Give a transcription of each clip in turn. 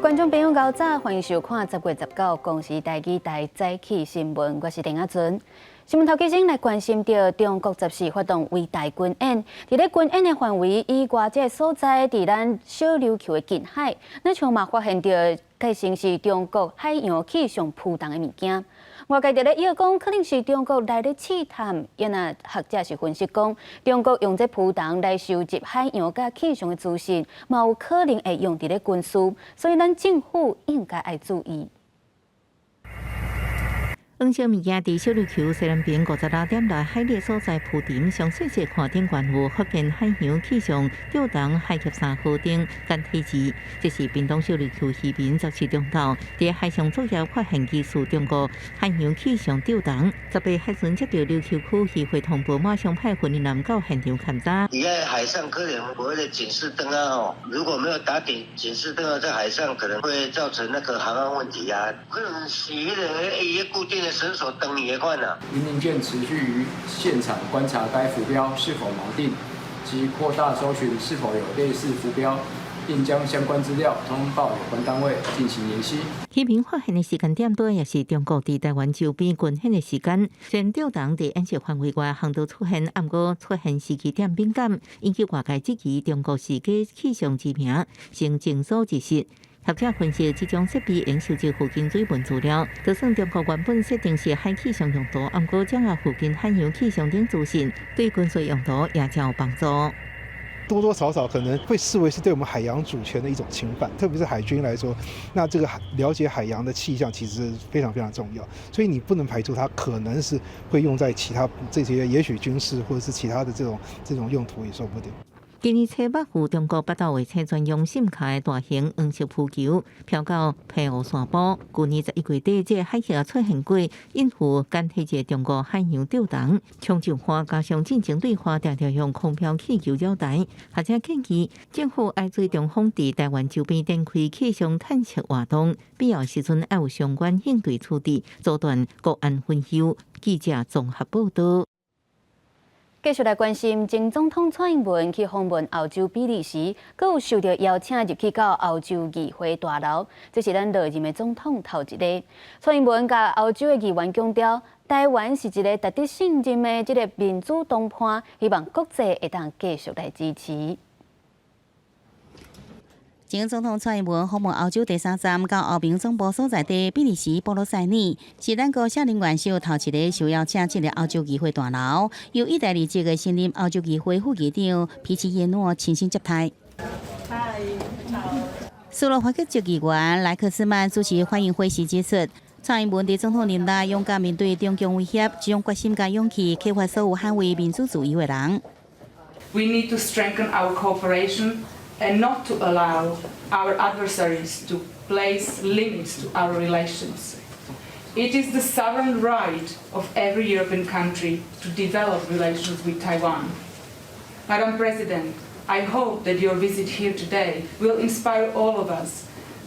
觀眾朋友，𠢕早，歡迎收看10月19公視台語台早起新聞，我是鄭亞尊。新聞頭起先來關心著中國14發動圍台軍演，佇咧軍演的範圍以外，這个所在佇咱小琉球的近海，那像嘛發現著可能是中國海洋氣象浮動的物件。外界佇咧臆講，可能是中國來咧試探，也若學者是分析講，中國用這浮動來收集海洋佮氣象的資訊，嘛有可能會用佇咧軍事，所以咱政府應該愛注意。黃色物件佇小琉球西南邊56點6海里所在浮沉，詳細細看頂懸有發現海洋氣象吊動海峽三號頂簡體字，這是屏東小琉球漁民17中晝佇海上作業發現疑似中國海洋氣象吊動。18海巡接到琉球區漁會通報，馬上派訓練艦到現場勘查。你在海上可能有那個警示燈啊，吼，如果沒有打點警示燈啊，在海上可能會造成那個航安問題啊。可能是彼个伊固定的繩索斷去彼款啊。雲林艦持續於現場觀察該浮標是否錨定，及擴大搜尋是否有類似浮標，並將相關資料通報有關單位進行研析。漁民發現的時間點，拄也是中國佇台灣周邊軍演的時間。雖然吊動佇演習範圍外航道出現，毋過出現時機點敏感，引起外界質疑中國是假氣象之名，成情搜之實。學者分析，這種設備應收集附近水文資料，就算中國原本設定是海氣象用途，毋過掌握附近海洋氣象等資訊，對軍事用途也誠有幫助。多多少少可能會視為是對我們海洋主權的一種侵犯，特別是海軍來說，那這個了解海洋的氣象其實非常非常重要，所以你不能排除它可能是會用在其他這些，也許軍事或者是其他的這種用途也說不定。今年初八有中國北斗衛星專用閃卡的大型黃色浮球飄到澎湖山坡。舊年11月底，這个海域出現過隱伏簡體字中國海洋吊動，沖上岸加上進前對話，常常用空飄氣球繞台。學者建議政府愛對中方佇台灣周邊展開氣象探測活動，必要時陣愛有相關應對處置，阻斷國安隱憂。記者綜合報道。繼續來關心，前總統蔡英文去訪問歐洲比利時，閣有受著邀請入去到歐洲議會大樓，這是咱歷任的總統頭一个。蔡英文共歐洲的議員強調，台灣是一个值得信任的這个民主同伴，希望國際會當繼續來支持。前總統蔡英文訪問歐洲第三站，到歐盟總部所在地比利時布魯塞爾，是咱國卸任元首頭一个受邀請進入歐洲議會大樓，由意大利籍的新任歐洲議會副議長皮奇耶諾親身接待。斯洛伐克籍議員萊克斯曼主持歡迎會時指出，蔡英文佇總統任內勇敢面對中共威脅，這種決心佮勇氣，啟發所有捍衛民主自由的人。 We need to strengthen our cooperation and not to allow our adversaries to place limits to our relations. It is the sovereign right of every European country to develop relations with Taiwan. Madam President, I hope that your visit here today will inspire all of us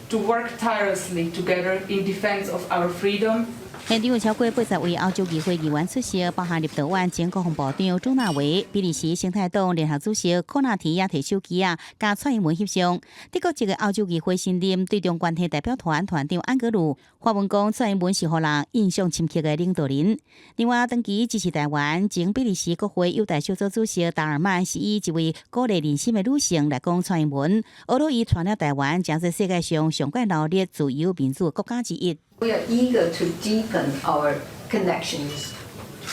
to work tirelessly together in defense of our freedom. 現場有超過80位歐洲議會議員出席，包含立陶宛前國防部長朱納維、比利時生態黨聯合主席科納提也提手機仔，佮蔡英文翕相。德國籍的歐洲議會新任對中關係代表團團長安格魯發文講，蔡英文是予人印象深刻的領導人。另外，長期支持台灣前比利時國會友台小組主席達爾曼是以一位鼓勵人心的女性來講蔡英文，呵咾伊帶領台灣成做世界上上懸鬧熱自由民主國家之一。 We are eager to deepen our connections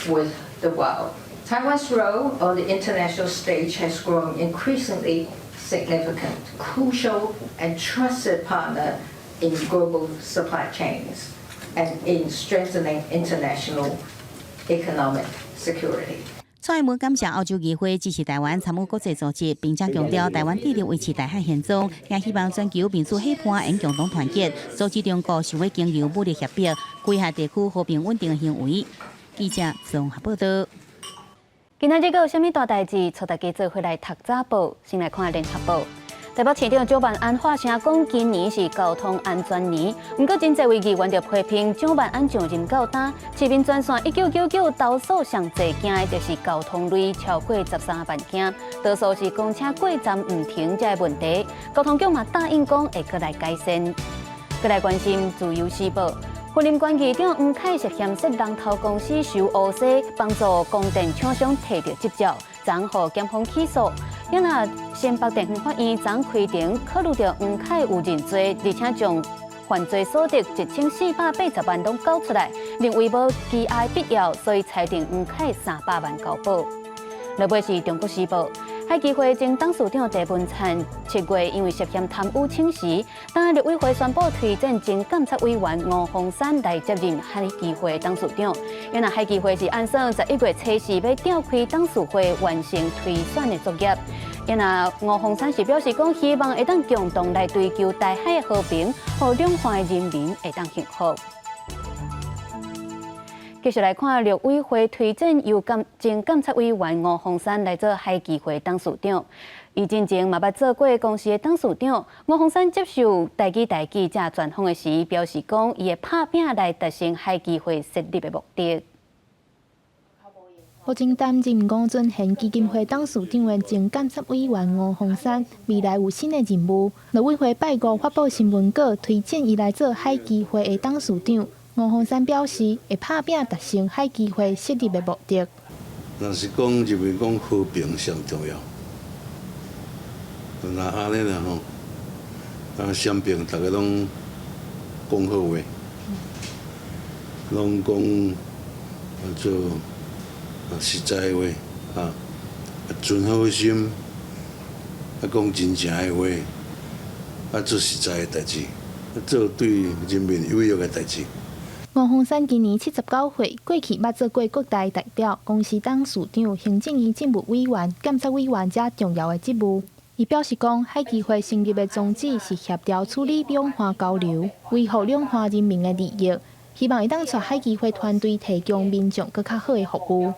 with the world. Taiwan's role on the international stage has grown increasingly significant, crucial and trusted partner in global supply chains and in strengthening international economic security. 蔡英文感謝歐洲議會支持台灣參與國際組織，並且強調台灣致力維持台海現狀，也希望全球民主伙伴應共同團結，阻止中國想欲經由武力脅迫、危害地區和平穩定的行為。記者綜合報道。今仔日閣有啥物大代誌？帶大家做伙來讀早報，先來看聯合報。台北市長蔣萬安發聲講，今年是交通安全年，毋過真濟位議員就批評蔣萬安上任到今，市民專線1999投訴上濟件的就是交通類超過13萬件，多數是公車過站毋停這个問題，交通局嘛答應講會閣來改善。閣來關心自由時報，雲林縣議長黃凱涉嫌說人頭公司收烏紗，幫助光電廠商提著執照，昨予檢方起訴。啊若新北地方法院昨開庭考慮著黃凱有認罪，而且將犯罪所得1480萬攏交出來，認為無羈押必要，所以裁定黃凱300萬交保。落尾是中國時報，海基會前董事長鄭文燦7月因為涉嫌貪污請辭，但陸委會宣布推薦前監察委員吳鳳山來接任海基會董事長。原來海基會是按算11月初四欲召開董事會完成推選的作業。因為吳鳳山是表示講，希望會當共同來追求台海的和平，予兩岸人民會當幸福。繼續來看陸委會推薦由前監察委員吳鳳山來做海基會董事長。伊進前嘛捌做過公視的董事長。吳鳳山接受台語台記者專訪的時，表示講，伊會拍拚來達成海基會設立的目的。目前擔任吳尊賢基金會董事長的前監察委員吳鳳山，未來有新的任務。陸委會拜五發布新聞稿，推薦伊來做海基會的董事長。吳鳳山表示，會拍拚達成海基會設立的目的。若是講認為講和平上重要，若按呢啦吼，啊，雙邊逐家攏講好話，攏講做實在的話，啊，存好心，啊，講真誠的話，啊，做實在的代誌，做對人民有益的代誌。吳鳳山今年79歲，過去捌做過國大代表、公視董事長、行政院政務委員、監察委員遮重要的職務。伊表示講，海基會成立的宗旨是協調處理兩岸交流，維護兩岸人民的利益，希望會當帶海基會團隊提供民眾閣較好的服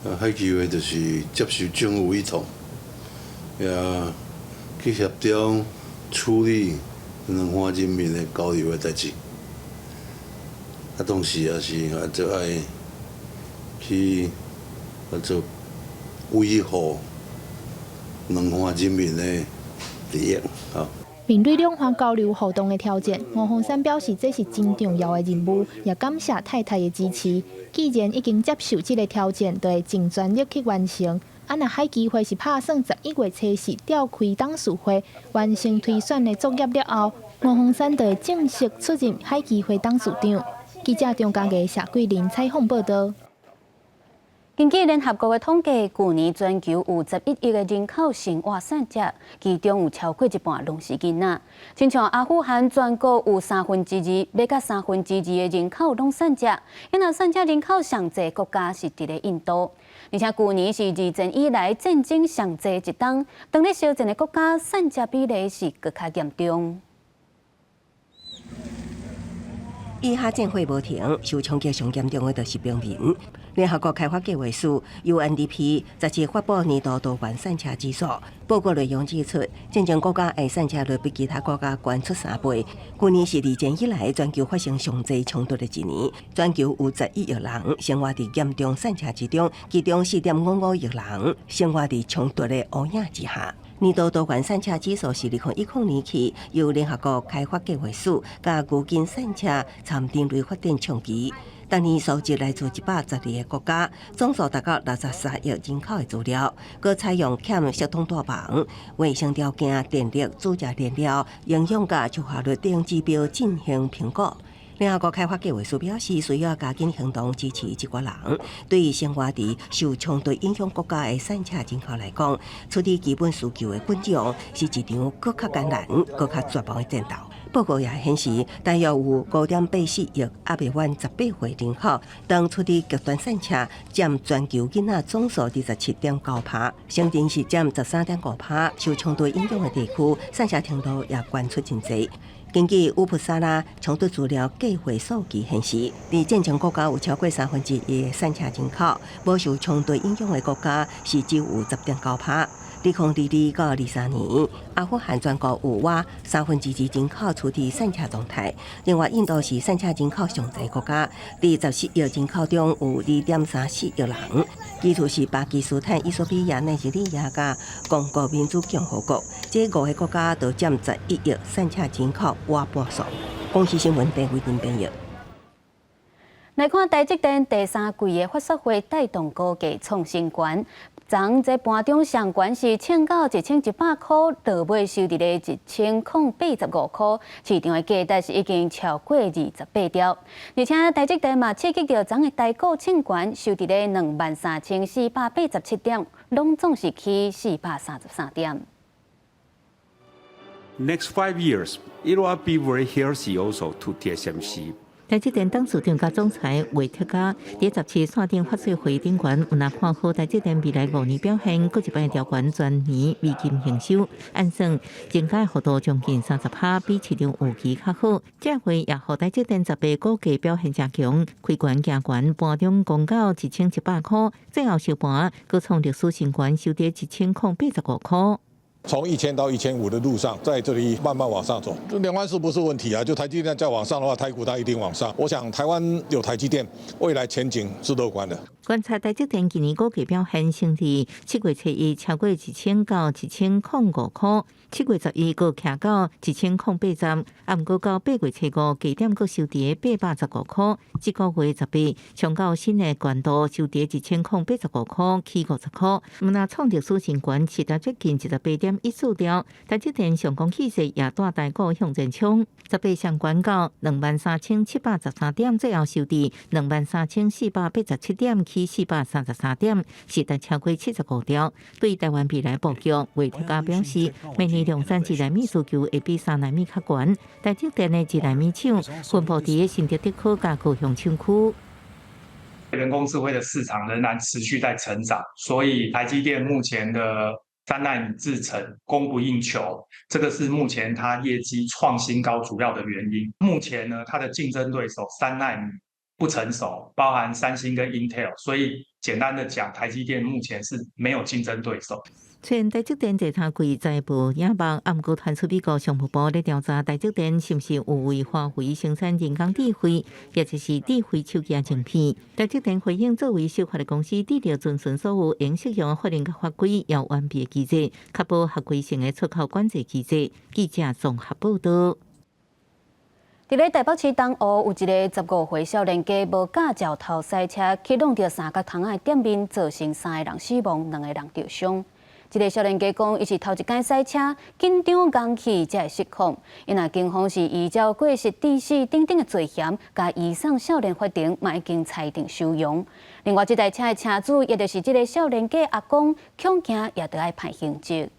務。海基會就是接受政府委託，也去協調處理兩岸人民的交流的代誌。啊，同時也是啊，就愛去啊做維護兩岸人民的利益，啊。面對兩岸交流互動的挑戰，吳鳳山表示這是真重要的任務，也感謝太太的支持。既然已經接受這个挑戰，就會盡全力去完成。啊，若海基會是拍算11月初四召開董事會，完成推選的作業了後，吳鳳山就會正式出任海基會董事長。記者張家藝、謝桂林採訪報導。根據聯合國的統計，舊年全球有11億个人口生活散赤，其中有超過一半攏是囡仔。親像阿富汗全國有三分之二，欲佮三分之二的人口攏散赤。因為散赤人口上濟國家是佇咧印度，而且舊年是二戰以來戰爭上濟一冬，當咧相戰的國家散赤比例是閣較嚴重。以哈戰火無停，受衝擊上嚴重的就是平民。聯合國開發計劃署 UNDP 十日發布年度多元散赤指數，報告內容指出，戰爭國家的散赤率比其他國家懸出3倍。去年是二戰以來全球發生上濟衝突的一年，全球有11億人生活佇嚴重散赤之中，其中4.55億人生活佇衝突的烏影之下。年度多元散赤指數是2010年起由聯合國開發計劃署佮牛津散赤參人類發展倡議。當年數據來自112個國家，總數達到63億人口的資料，閣採用欠系統大房、衛生條件、電力、住宅燃料、營養佮就學率等指標進行評估。聯合國開發計劃署表示，需要加緊行動支持這寡人。對於生活佇受衝突影響國家的散赤人口來講，處理基本需求的困境是一場閣較艱難、閣較絕望的戰鬥。報告也顯示，大約有5.84億猶未滿18歲人口，當處佇極端散赤，佔全球囡仔總數27.9%，成人是佔13.5%。受衝突影響的地區，散赤程度也懸出真濟。根據烏普薩拉衝突資料計劃數據顯示，佇戰爭國家有超過三分之一的散赤人口，無受衝突影響的國家是只有10.9%。2022到23年，阿富汗全國有約三分之二人口處佇散赤狀態。另外，印度是散赤人口上濟國家，佇14億人口中有2.34億人。其次是巴基斯坦、衣索比亞、奈及利亞佮剛果民主共和國，這五个國家都佔11億散赤人口倚半數。公視新聞鄭慧玲編譯。來看台積電第三季的法說會帶動股價創新高，昨這盤中上懸是衝到1100塊，落尾收佇咧1085塊，市場的價值是已經超過28兆。而且台積電嘛刺激著昨的台股衝懸，收佇咧23,487點，攏總是起433點。 Next 5 years, it will be very healthy also to TSMC. 台積電董事長佮總裁魏哲家佇17線頂發說會頂懸，毋但看好台積電未來5年表現，閣一擺調懸全年美金營收，按算增加幅度將近30%，比市場預期較好。這回也予台積電18股價表現誠強，開懸行懸，盤中攻到1100塊，最後收盤閣創歷史新高，收佇1085塊。從1000到1500的路上，在這裡慢慢往上走，2萬4不是問題啊！就台積電再往上的話，台股它一定往上。我想台灣有台積電，未來前景是樂觀的。觀察台積電今年股價表現，先佇7月初一超過1000到1005塊，7月11閣徛到1080，啊，毋過到8月初五低點閣收佇815塊，這個月18衝到新的懸度，收佇1085塊，起50塊，毋但創歷史新高，市值接近28.14兆。台積電上攻氣勢也帶台股向前衝，18上懸到23,713點，最後收佇23,487點，起433點，市值超過75兆。對台灣未來布局，魏哲家表示，明年量產1納米需求會比3納米較懸。台積電的1納米廠分布佇新竹竹科佮高雄廠區。人工智慧的市場仍然持續在成長，所以台積電目前的3納米製程供不應求，這個是目前它業績創新高主要的原因。目前呢，它的競爭對手3納米不成熟，包含三星跟 Intel，所以簡單的講，台積電目前是沒有競爭對手。雖然台積電這三季財報影目，啊，毋過傳出美國商務部咧調查台積電是毋是有為華為生產人工智慧，也就是智慧手機晶片。台積電回應作為守法的公司，致力遵循所有應適用法令佮法規，有完備機制，確保合規性的出口管制機制。記者綜合報導。佇咧台北市東湖有一个15歲少年家無駕照偷駛車，去挵著三角窗仔的店面，造成三个人死亡，兩个人著傷。這个少年家講，伊是頭一擺駛車，緊張戇氣才會失控。伊若警方是依照過失致死等等的罪嫌，共移送少年法庭，嘛已經裁定收容。另外，這台車的車主，也就是這个少年家阿公，恐驚也著愛判刑責。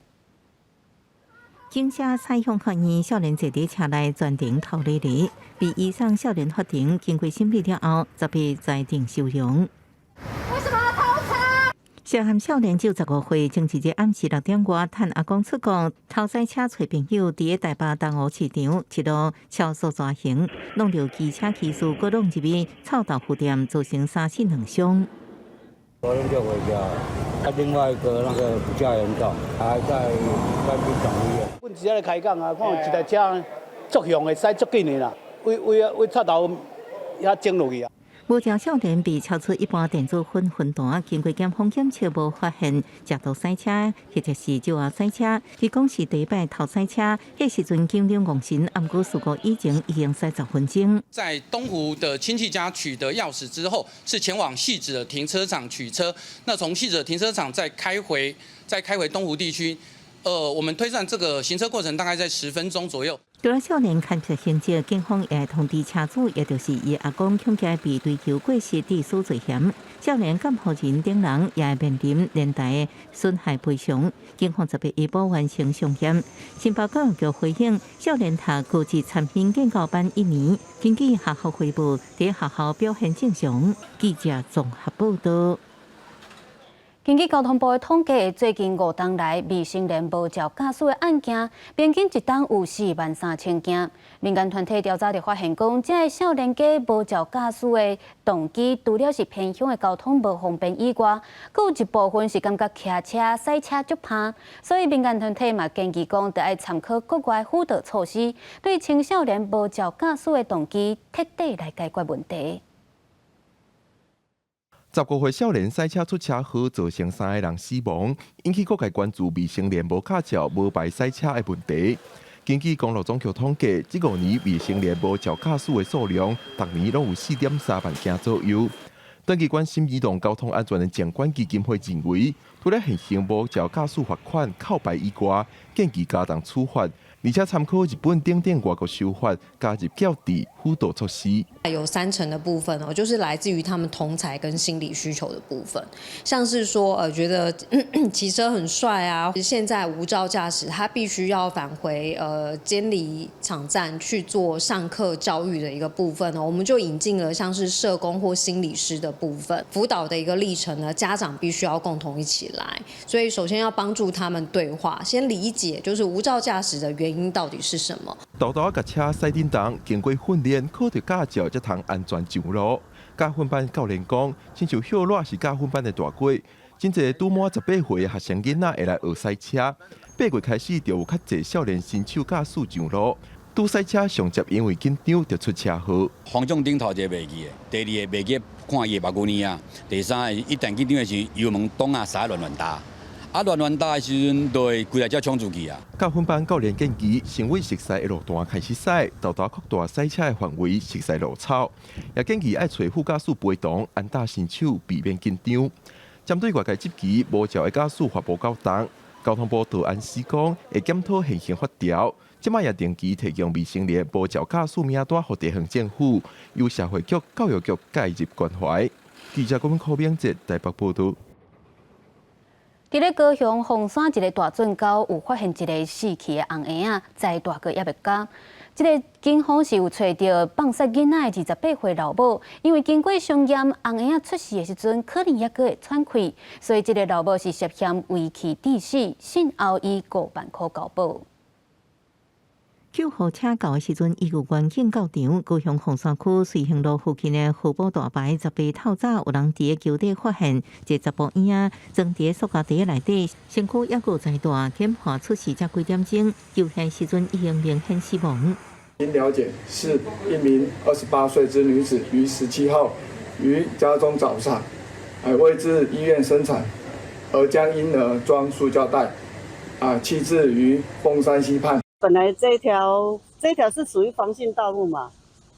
警車駛向法院，少年坐佇車內全程頭咧咧，被移送少年法庭，經過審理了後，18裁定收容。為什麼要偷車？涉案少年只有15歲，前一日暗時6點外，趁阿公出國，偷駛車揣朋友，佇咧台北東湖市場一路超速蛇行，挵著機車騎士，閣挵入去臭豆腐店，造成三死兩傷。昨天就回家，啊，另外一個那個比較嚴重，還在關閉總醫院。阮直咧開講啊，看有一台車足凶的，駛足緊的啦，為為為插頭遐整落去啊。無照少年被超出一般電子粉分段，經過檢方檢測無發現食毒駛車，或者是酒後駛車。伊講是第一擺偷駛車，彼時陣緊張戇神，毋過事故以前已經駛10分鐘。在東湖的親戚家取得鑰匙之後，是前往汐止的停車場取車。那從汐止的停車場再開回東湖地區。我們推算這個行車過程大概在10分鐘左右。除了少年牽涉刑責，警方也通知車主，也就是伊阿公，恐驚被追究過失致死罪嫌。少年監護人等人也會面臨連帶損害賠償。警方18下晡完成相驗，新北教育局回應，少年讀高級餐飲建教班一年，根據學校回報，佇學校表現正常。記者綜合報導。根據交通部的統計，最近5冬來未成年無照駕駛的案件，平均一冬有4萬3千件。民間團體調查就發現，講這个少年家無照駕駛的動機，除了是偏鄉的交通無方便以外，閣有一部分是感覺騎車、駛車足拚，所以民間團體嘛建議講，著愛參考國外輔導措施，對青少年無照駕駛的動機徹底來解決問題。 15歲少年駛車出車禍，造成三个人死亡，引起各界關注未成年無駕照、無牌駛車的問題。根據公路總局統計，這5年未成年無照駕駛的數量，逐年攏有4.3萬件左右。長期關心移動交通安全的政管基金會認為，除了現行無照駕駛罰款扣牌以外，建議加重處罰，而且參考日本等等外國修法，加入矯治輔導措施。有3成的部分哦，就是來自於他們同儕跟心理需求的部分，像是說，覺得騎車很帥啊。現在無照駕駛，他必須要返回監理場站去做上課教育的一個部分哦。我們就引進了像是社工或心理師的部分輔導的一個歷程呢，家長必須要共同一起來，所以首先要幫助他們對話，先理解就是無照駕駛的原因到底是什麼。沓沓共車駛振動，經過訓練，考著駕照才通安全上路。駕訓班教練講，親像歇熱是駕訓班的大過，真濟拄滿18歲的學生囡仔會來學賽車。8月開始就有較濟少年新手駕駛上路，拄賽車上接因為緊張就出車禍。方向燈頭一个袂記的，第二个袂記看伊的目鏡啊，第三個一旦緊張的時，油門擋啊，駛亂亂踏。啊，亂亂踏的時陣，就會規台車衝出去啊！駕訓班教練建議，先為熟悉的路段開始駛，沓沓擴大賽車的範圍，熟悉路草。也建議愛揣副駕駛陪同，安搭新手，避免緊張。針對外界質疑無照的駕駛罰無夠重，交通部道安司講會檢討現行法條，這擺也定期提供未成年無照駕駛名單予地方政府，由社會局、教育局介入關懷。記者郭柯明哲台北報道。佇咧高雄鳳山一个大圳溝有發現一个死去的紅嬰仔，在大過猶未咬。這个警方是有揣著放殺囡仔的28歲老母，因為經過相驗，紅嬰仔出世的時陣可能猶閣會喘氣，所以這个老母是涉嫌遺棄致死，訊後以5萬箍交保。救護車到的時陣，醫護員警到場。高雄鳳山區瑞興路附近的河寶大牌18透早有人佇个橋底發現一個查埔嬰仔，裝佇个塑膠袋內底，身軀猶閣在大，檢驗出世才幾點鐘，救現時陣已經明顯死亡。經了解，是一名28歲之女子，於17號於家中早產，未至醫院生產，而將嬰兒裝塑膠袋，棄置於鳳山溪畔。本來這條是屬於防汛道路嘛，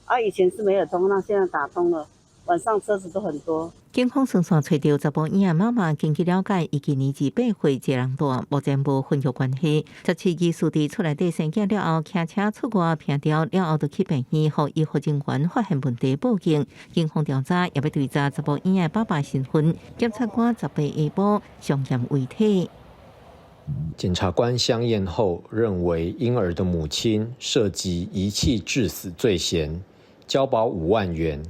啊，以前是沒有通，那現在打通了，晚上車子都很多。警方雙線揣著查埔嬰仔媽媽，根據了解，伊今年28歲，一个人蹛，目前無婚約關係。17日事佇厝內底生囝了後，騎車出外拚著了後，就去病院，予醫護人員發現問題報警。警方調查，也欲追查查埔嬰仔爸爸身份。檢察官18下晡相驗遺體。檢察官相驗後認為，嬰兒的母親涉及遺棄致死罪嫌，交保5萬元，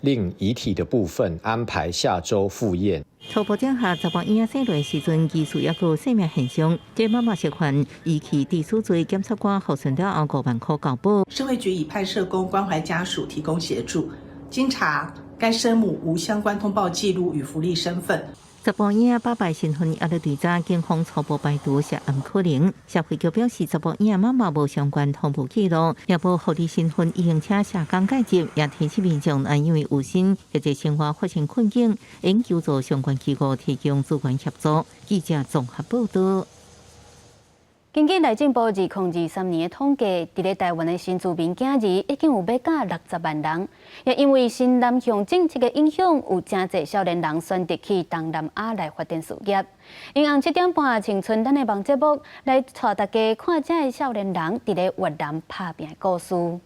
另遺體的部分安排下週複驗。初步偵查，查埔嬰仔生落時陣，疑似猶閣有生命現象。這媽媽涉犯遺棄致死罪，檢察官予訊了後5萬塊交保。社會局已派社工關懷家屬，提供協助。經查，該生母無相關通報記錄與福利身份。查埔嬰仔爸爸身份猶咧追查，警方初步排除涉案可能。社會局表示，查埔嬰仔媽媽無相關通報記錄，也無福利身份，已經請社工介入，也提醒民眾，因為有心或者生活發生困境，應求助相關機構提供資源協助。記者綜合報道。根據內政部2023年的統計，佇咧台灣的新住民囝兒已經有欲到60萬人。也因為新南向政策的影響，有誠濟少年人選擇去東南亞來發展事業。晚7點半，青春咱的網節目來帶大家看這个少年人佇咧越南拍拚的故事。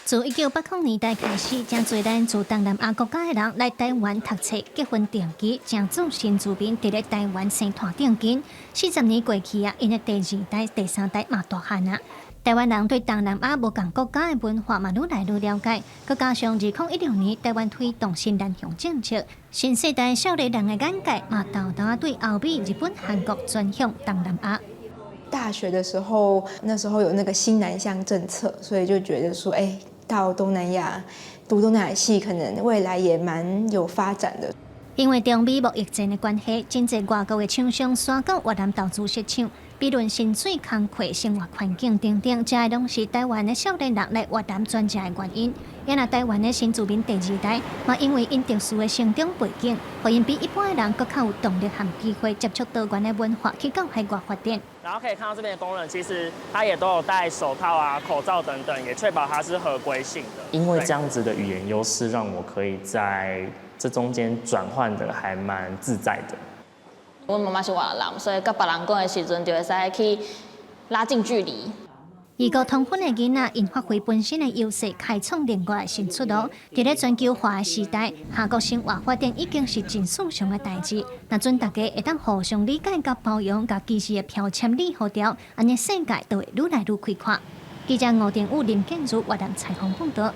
自1980年代開始，誠濟來自東南亞國家的人來台灣讀冊、結婚定居，成做新住民佇咧台灣生湠定根。40年過去啊，𪜶的第二代、第三代嘛大漢啊。台灣人對東南亞無仝國家的文化嘛，愈來愈了解。閣加上2016年台灣推動新南向政策，新世代少年人的眼界嘛，沓沓對歐美、日本、韓國轉向東南亞。大學的時候，那時候有那個新南向政策，所以就覺得說，哎，到東南亞讀東南亞系，可能未來也蠻有發展的。因為中美貿易戰的關係，真濟外國的廠商徙到越南投資設廠。比論薪水、工課、生活環境等等，這攏是台灣的少年人來越南轉職的原因。也若台灣的新住民第二代，嘛因為𪜶特殊的成長背景，予𪜶比一般的人閣較有動力和機會接觸多元的文化，去到海外發展。然後可以看到這邊的工人，其實他也都有戴手套啊、口罩等等，也確保它是合規性的。因為這樣子的語言優勢，讓我可以在這中間轉換的還蠻自在的。阮媽媽是越南，所以佮別人講的時陣，就會使去拉近距離。異國通婚的囡仔，𪜶發揮本身的優勢，開創另外的新出路。佇咧全球化的時代，跨國生活發展已經是真順常的代誌。若準大家會當互相理解佮包容，共歧視的標籤理予掉，按呢世界就會愈來愈開闊。記者吳定武、林建如越南採訪報導。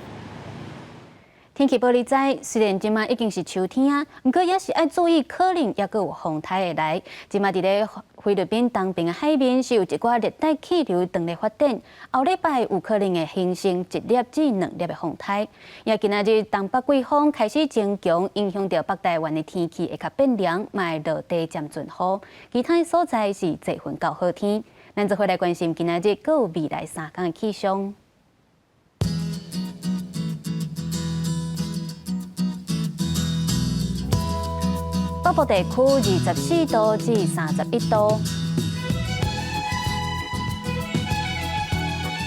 天氣報你知，雖然這馬已經是秋天啊，毋過也是愛注意，可能猶閣有風颱會來。這馬佇咧菲律賓東邊的海面是有一寡熱帶氣流正咧發展，後禮拜有可能會形成一粒至兩粒的風颱。也今仔日東北季風開始增強，影響著北台灣的天氣會較變涼，嘛會落地漸陣雨。其他所在是濟雲到好天。咱做伙來關心今仔日閣有未來三工的氣象。北部地區24度至31度，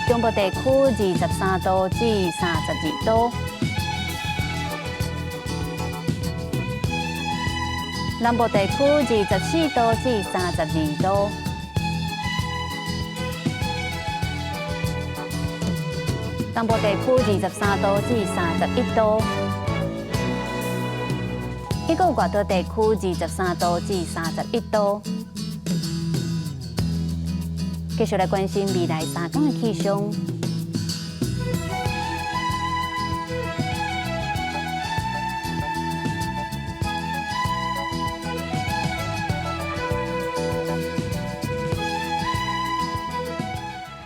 中部地區23度至32度，南部地區24度至32度，東部地區23度至31度。一個外島地區23度至31度。繼續來關心未來三工的氣象。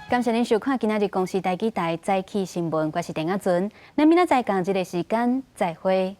感謝您收看今仔日公視台語台早起新聞，我是鄭亞純。咱明仔載仝這个時間再會。